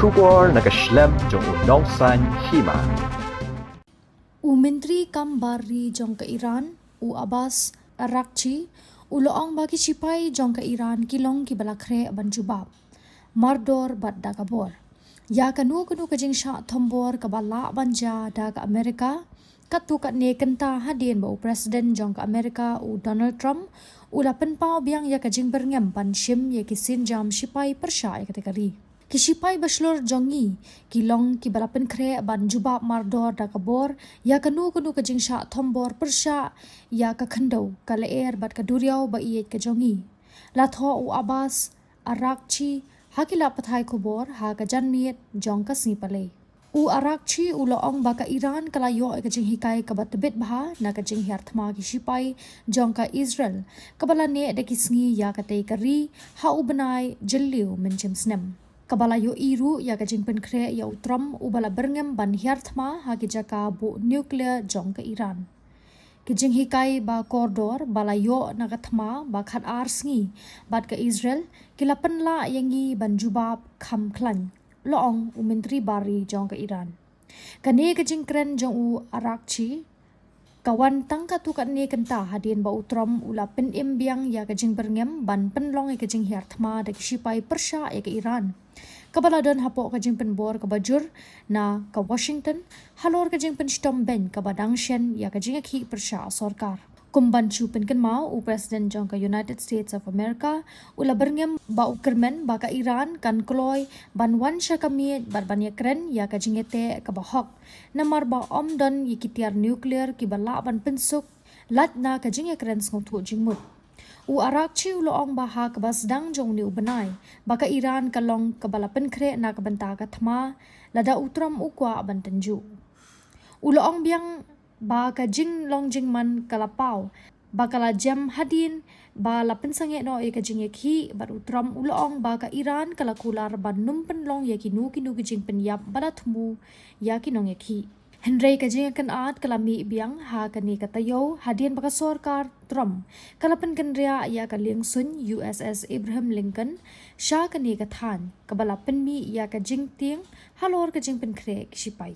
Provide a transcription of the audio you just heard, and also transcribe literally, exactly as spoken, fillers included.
Khubor na ka shlem jong u nongsaiñ hima. U Myntri Kam Bar Ri jong ka Iran, u Abbas Araghchi, u la ong ba ki shipai jong ka Iran ki long kiba la khreh ban jubab mardor bad da ka bor ïa kano kano ka jingshah thombor kaba lah ban jia da ka Amerika, katto katne kynta hadien ba u President jong ka Amerika, u Donald Trump, u la pynpaw biang ïa ka jingbyrngem ban shim ïa ki sienjam shipai pyrshah ïa kata ka ri. Ki shipai bashlur jong ngi ki long kiba la pynkhreh ban jubab mardor da ka bor ïa kano kano ka jingshah thombor pyrshah ïa ka khyndew, ka lyer bad ka duriaw ba ïeit ka jong ngi, la thoh u Abbas Araghchi ha ki lad pathai khubor ha ka janmiet jong ka Sngi Palei. U Araghchi u la ong ba ka Iran ka la ïoh ïa ka jinghikai kaba tbit bha na ka jinghiar thma ki shipai jong ka Israel, kaba la neh da ki sngi ïa katei ka ri ha u bnai Jylliew mynshem snem. Kaba la ïohi ruh ïa ka jingpynkhreh ïa u Trump uba la byrngem ban hiar thma ha ki jaka buh nuclear jong ka Iran. Ki jinghikai ba kordor ba la ïoh na ka thma ba khatar sngi bad ka Israel ki la pynlah ïa ngi ban jubab kham khlaiñ, la ong u Myntri Bar Ri jong ka Iran. Kane ka jingkren jong u Araghchi ka wan tang katto katne kynta hadien ba u Trump u la pynim biang ïa ka jingbyrngem ban pynlong ïa ka jinghiar thma da ki shipai pyrshah ïa ka Iran, kaba la don hapoh ka jingpynbor kaba jur na ka Washington halor ka jingpynshitom beiñ kaba dang shen ïa ka jingïakhih pyrshah sorkar. Kum ban shu pynkynmaw, u President jong ka United States of America u la byrngem ba u kyrmen ba ka Iran kan kloi ban wan sha ka miej bad ban ïakren ïa ka jingïateh kaba hok, namar ba ym don ïa ki tiar nuclear kiba lah ban pynsuk lait na ka jingïakren sngewthuh jingmut. U Araghchi u la ong ba ha kaba sdang jong une u bnai ba ka Iran ka long kaba la pynkhreh na ka bynta ka thma lada u Trump u kwah ban tynjuh. U la ong biang ba ka jinglong jingman ka la paw ba ka la jem hadien ba la pynsangeh noh ïa ka jingïakhih, bad u Trump u la ong ba ka Iran ka la kular ban ym pynlong ïa kino kino ki jingpynïap ba la thmu ïa ki nongïakhih. Hynrei ka jingïakynad ka la mih biang ha kane ka taïew hadien ba ka sorkar Trump ka la pynkynriah ïa ka liengsuiñ U S S Abraham Lincoln sha kane ka thaiñ, kaba la pynmih ïa ka jingtieng halor ka jingpynkhreh ki shipai.